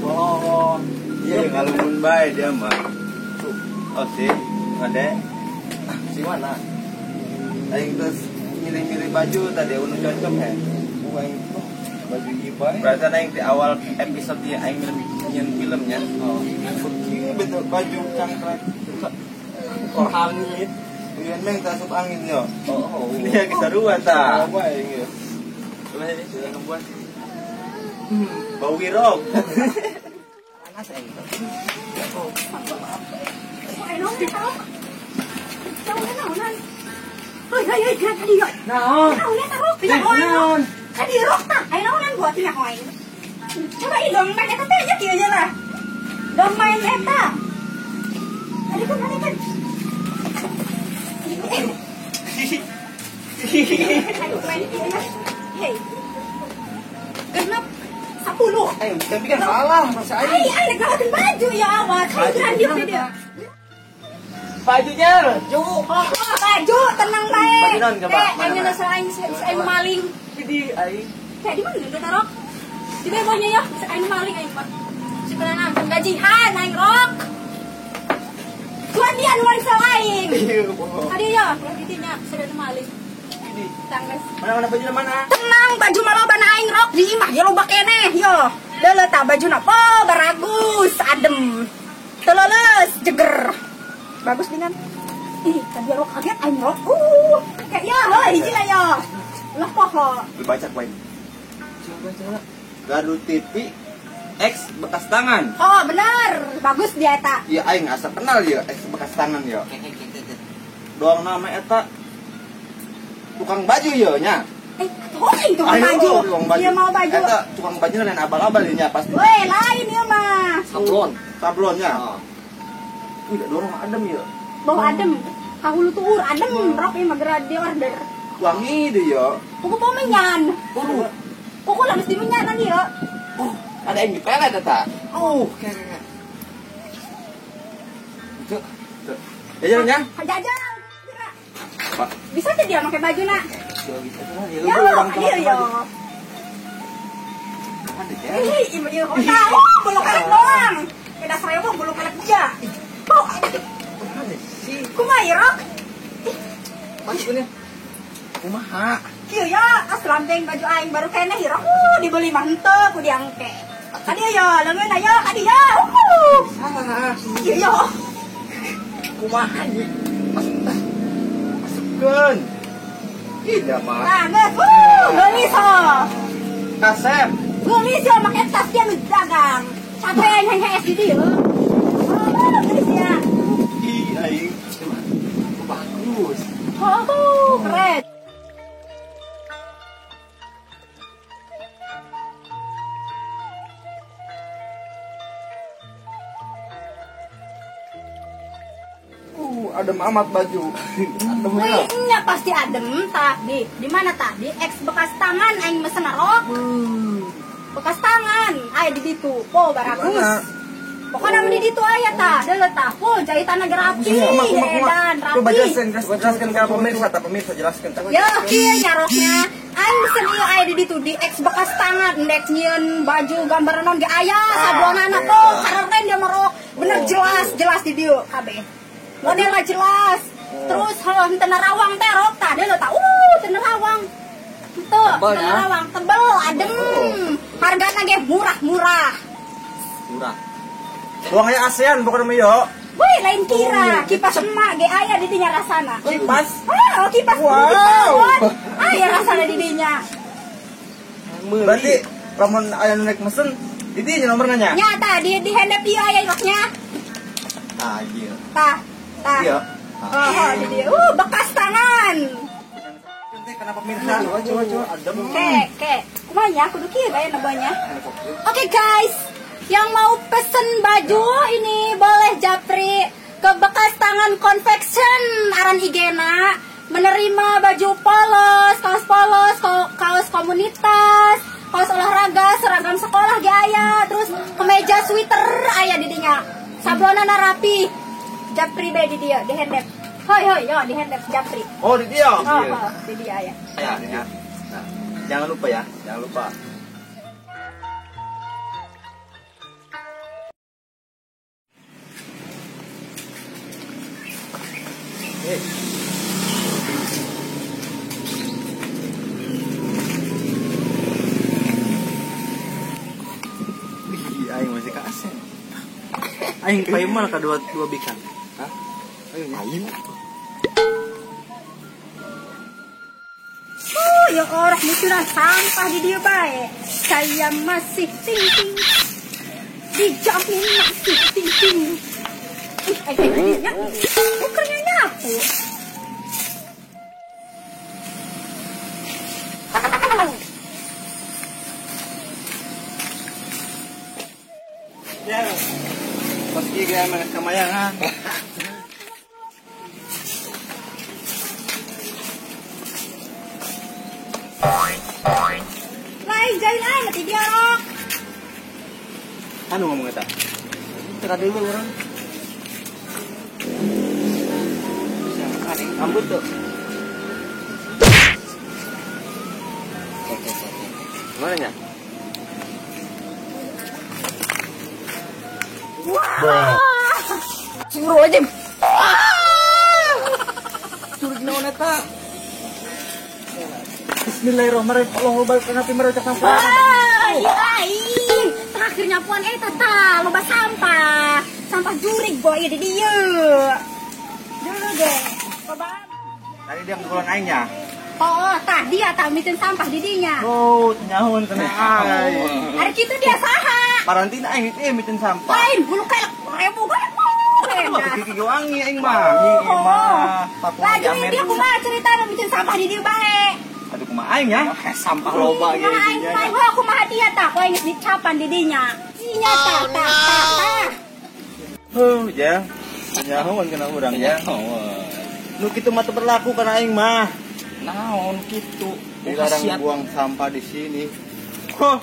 Oh, iya ngalumun bae dia mah. Oh sih, ada. Si mana? Aing terus milih-milih baju tadi unu cocok ya. Aing baju ieu bae. Berarti aing di awal episode ieu aing nyen filmnya. Oh, betul baju cangkrek. Kok hangit. Ieu meng tasup angin yo. Oh, dia keseruan ta. Apa aing yo? Coba ini sudah ngebuat. Bau wirok. Panas aing. Oh, hei, hei, hei, gerak tadi, yoi. Naon? Naon ya taruh, pindah naon? Kadi rok tah, ayo naonan buat pindah koin. Coba i dong main eta teh nya kieu nya lah. Dong main eta. Tadi kan tadi kan. Ayo main kieu nya. Hei. Genep 10. Ayo, tapi kan salah masa aing. Ai, ai ngelawatin baju ya awas. Ayo gerak dia. Bajunya, ju. Oh, baju tenang bae. Baju non coba. Aing nasa aing aing maling. Di aing. Kayak di mana udah taruh? Di bawahnya ya, bisa aing maling aing mah. Si penanan gajihan aing rok. Tuan dia nu maling salah aing. Tadi ya, ulah ditinya sudah maling. Tangges. Mana-mana baju mana? Tenang, baju mah loba na aing rok di imah ya loba keneh yo. Deuleu tah bajuna po baragus, adem. Teu jeger. Bagus dengan ih tadi rok kaget aing rok. Kayak ya heuh hiji lah ya. Lah poho. Dibaca ku aing. Coba coba. Gardu TV X bekas tangan. Oh, bener. Bagus dia eta. Iya aing asa kenal ya X bekas tangan ya. Doang nama eta tukang baju ya nya. Eh, aing tukang baju. Tukang baju. Dia mau baju. Eta tukang baju lain abal-abal nya pasti. Weh, lain ieu mah. Sablon. Sablonnya. Oh. Wih, dorong adem ya. Bau adem. Kahulu tuur adem, rok ieu mah geura di order. Wangi deh ya. Kuku bau menyan. Kuku lah mesti menyanan ya. Oh, ada yang dipelet eta. Kayak. Tuh. Jajan ya? Jajan. Pak. Bisa tuh dia pakai baju nak? Ya bisa tuh. Ya, iya ya. Ih, ieu kota. Oh, bulu kelek doang. Beda saya mah bulu kelek dia. Oh, sih. Kumaha ieu rok? Maksudnya kumaha? Kieu ya, as lambeng baju aing baru keneh ieu rok. Dibeli mah henteu ku diangke. Kadi ya, leungeun aya, kadi ya. Salah. Kieu ya. Kumaha ieu? Masukkeun. Tidak mah. Nah, geus. Geulis ho. Kasep. Geulis ya make tas dia nu dagang. Capek aing hees di dieu. Oh, geulis ya. Ih, aing. Bagus. Oh, keren. Adem amat baju. Adem ya. Nya pasti adem tadi. Di mana tadi? Ex bekas tangan aing mesen rok. Bekas tangan aya di ditu. Po baragus. Pokoknya di ditu aya tah. Deuleu tah. Po jahitanna ge rapi. Edan rapi. Coba jelaskan ke pemirsa, ta pemirsa jelaskan. Ya, kieu nya roknya. Aing mesen ieu aya di ditu di ex bekas tangan ndek nyieun baju gambar naon ge aya sablonana po keren dia mah rok. Bener jelas di dieu kabeh. Modelnya jelas. Terus henteu nerawang teh rok tah deuleu tah. Teu nerawang. Henteu, teu nerawang, tebel, adem. Hargana ge murah-murah. Murah. Doang aya ASEAN pokoknya mah yo. Wih, lain kira, kipas emak ge aya di dinya rasana. Kipas? Oh, kipas. Wow. Aya rasana di dinya. Berarti lamun aya nu naik mesen di dinya nomorna nya? Nya tah di handap ieu aya roknya. Tah ieu. Tah. Iya. Oh, jadi bekas tangan. Nanti kenapa pemirsa? Coba adem. Oke. Kumaha nya kudu kieu bae nabanya. Oke, guys. Yang mau pesen baju ini boleh japri ke Bekas Tangan Confection aran IG-na, menerima baju polos, kaos polos, kaos komunitas, kaos olahraga, seragam sekolah ge aya, terus kemeja sweater aya di dinya. Sablonana rapi. Japri be di dia, di handep. Hoi hoi, yo di handep japri. Oh, di dia. Oh, di dia ya. Ya, ya. Nah, jangan lupa ya, jangan lupa. Ih, aing masih kasen. Aing payu mah ka dua bikan. Hah? Ayo. Ayo. Ya orang musuhan sampah di dia bae. Saya masih ting-ting. Dijamin masih ting-ting. Bukannya nyapu. Ya, pas gigi emang kemayangan. Lain jain aing mati dia rok. Anu ngomong eta. Teka dulu orang. Rambut tuh. Oke. Mana nya? Wah. Suruh aja. Suruh naon eta? Bismillahirrahmanirrahim. Allahu akbar. Kenapa merocok sampah? Iya aing. Terakhir nyapuan eta tah loba sampah. Sampah jurig boy di dieu. Dulu deh. Tadi dia ngukulan aingnya. Oh, tah dia tah micin sampah di dinya. Oh, nyahun kena aing. Hari kitu dia saha? Parantina aing teh micin sampah. Lain bulu kayak ribu gede. Gigi wangi aing mah. Gigi mah. Lagi dia kumaha cerita micin sampah di dieu bae. Aduh kumaha aing ya? Sampah loba ge di dinya. Kumaha kumaha dia tah ku aing geus dicapan di dinya. Dinya tah tah tah. Heuh, ya. Nyahun kena urang ya. Nu kitu mah teu berlaku kana aing mah. Naon kitu? Dilarang buang sampah di sini. Huh.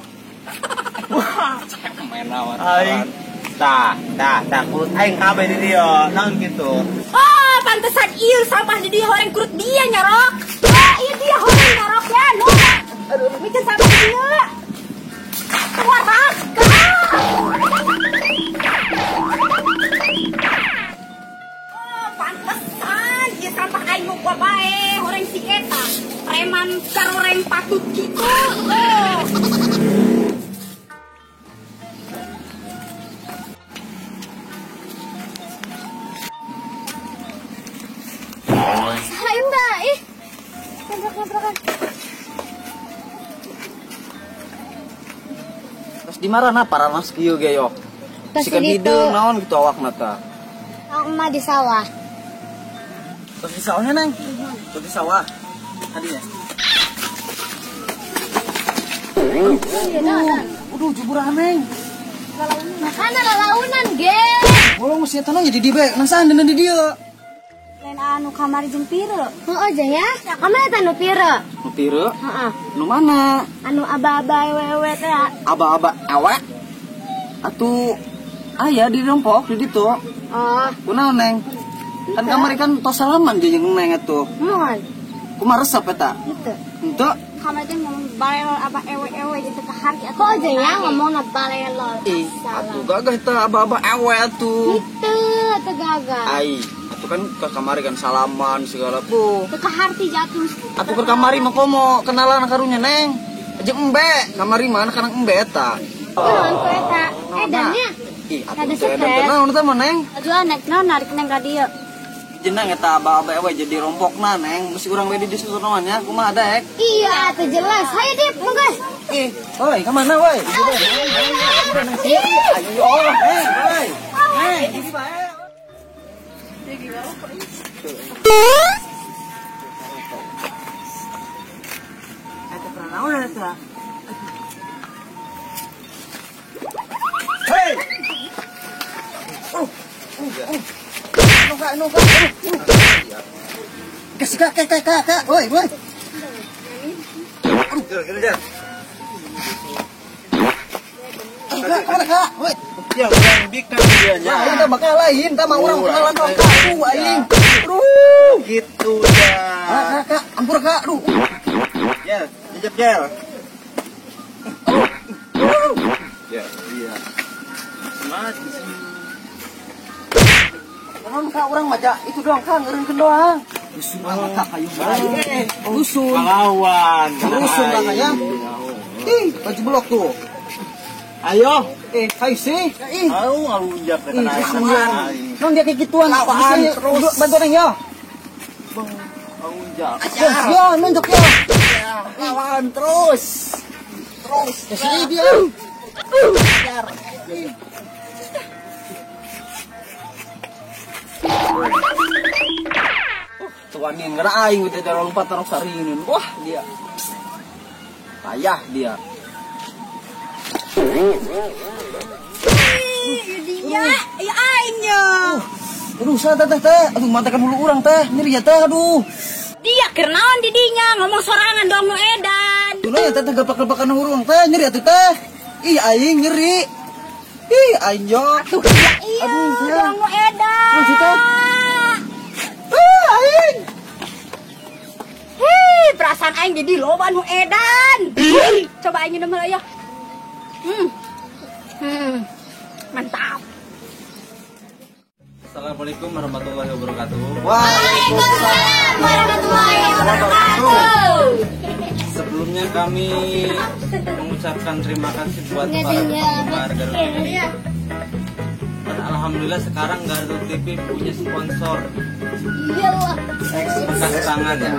Wah, cemen awan. Aing tah tah tah kulit aing kabeh di dieu. Naon kitu? Oh, pantesan ieu sampah di dieu horeng kurut dia nyarok. Oh, ieu dia horeng nyarok ya. Nu. Aduh, micin sampah di dieu. Keluar, Bang. Oh, pantesan ieu sampah aing nu gua bae horeng si eta. Preman karoreng patut kitu. Oh. Ih, nabrak-nabrakan. Terus di mana paranas kieu ge yo? Sikan hideung naon gitu awakna tah. Awak mah di sawah. Terus di sawahnya, Neng? Terus di sawah. Tadinya. Aduh, juburan, Neng. Makana lalaunan ge. Bolong sia tanah jadi di bae, nasaan dina di dieu. Lain anu kamari jeung pire. Heeh aja ya. Kamari teh nu pire. Nu pire? Heeh. Nu mana? Anu aba-aba ewe-ewe teh. Aba-aba ewe? Atuh aya di rompok di ditu. Oh. Kunaon, Neng? Kan kamari kan tos salaman jeung Neng atuh. Moal. Kumaha resep eta? Henteu. Henteu. Kamari teh ngomong balelol aba ewe-ewe gitu ke hati. Atuh aja ya ngomongna balelol. Ih, atuh gagah eta aba-aba ewe atuh. Henteu, teu gagah. Ai. Itu kan ke kamari kan salaman segala bu. Ke harti jatuh. Atuh ke kamari mah komo kenalan karunya Neng. Jeung embe, kamari mah anak embe eta. Kunaon ku eta? Edannya. Ih, atuh teh edan naon eta mah Neng? Aduh naik naon narik Neng ka dieu. Jenang eta aba-aba ewe jadi rompokna Neng, mesti urang we di disusunan nya kumaha daek? Iya, atuh jelas. Hayu Dip, munggas. Ih, oi, ka mana woi? Ayo, Neng, woi. Neng, di bae. Eta pranaon eta? Hei. Nuka. Kasih kak, kak. Woi, woi. Aduh, Kak, mana kak? Woi. Ya, urang bikan dia nya. Lain tah bakal lain, tah mah urang kenalan tah aku aing. Aduh, gitu ya. Kak, kak, ampur kak, aduh. Ya, jejak gel. Ya, iya. Semangat. Tenan ka urang maca itu doang ka ngeureunkeun doang. Dusun amat ka kayu bae. Dusun. Lawan. Dusun ka ya. Ih, baju blok tuh. Ayo, kayu sih. Ih. Ayo ngalunjak ke tanah. Non dia kayak gituan. Lawan terus. Bantu orang ya. Ngalunjak. Ya, nunjuk ya. Lawan terus. Terus. Ya sini dia. Kejar. Tuanin karena aing udah terlalu lompat taruh sarinin. Wah, dia. Payah dia. Dia, ya aingnya. Aduh, saya teh teh. Aduh, mantakan bulu urang teh. Nyeri ya teh, aduh. Dia kernaon didinya ngomong sorangan dong nu edan. Tuh ya teh gepak-gepakan urang teh, nyeri atuh teh. Ih, aing nyeri. Ih, aing yo. Aduh, ya, iya, aduh, ya. Dong nu edan. Aduh, teh. Ah, aing. Hih, perasaan aing jadi loba nu edan. Coba aing minum heula ya. Mantap. Assalamualaikum warahmatullahi wabarakatuh. Waalaikumsalam warahmatullahi wabarakatuh. Sebelumnya kami mengucapkan terima kasih buat para penggemar Garut TV. Dan alhamdulillah sekarang Garut TV punya sponsor. Bekas tangan ya.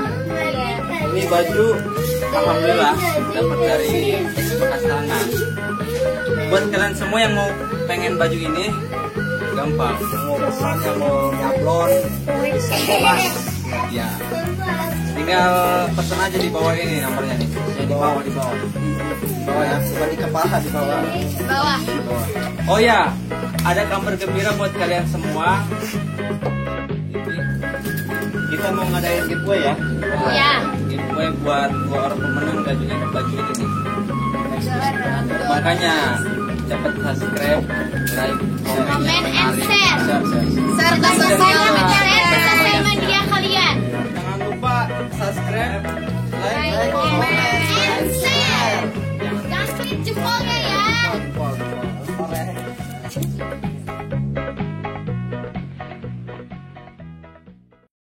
Ini baju alhamdulillah dapat dari bekas tangan. Buat kalian semua yang mau pengen baju ini gampang, yang mau pesan, yang mau nyablon bisa bebas ya, tinggal pesan aja di bawah ini nomornya nih ya, di bawah, di bawah, di bawah ya, bukan di kepala, di bawah, di bawah, di bawah. Oh ya, ada kabar gembira buat kalian semua. Kita mau ngadain giveaway ya. Iya. Giveaway buat dua orang pemenang bajunya, baju ini nih. Makanya cepet subscribe, like, comment, and share. Share ke sosial media kalian. Jangan lupa subscribe, like, comment, and share. Jangan klik jempolnya ya. Jempol.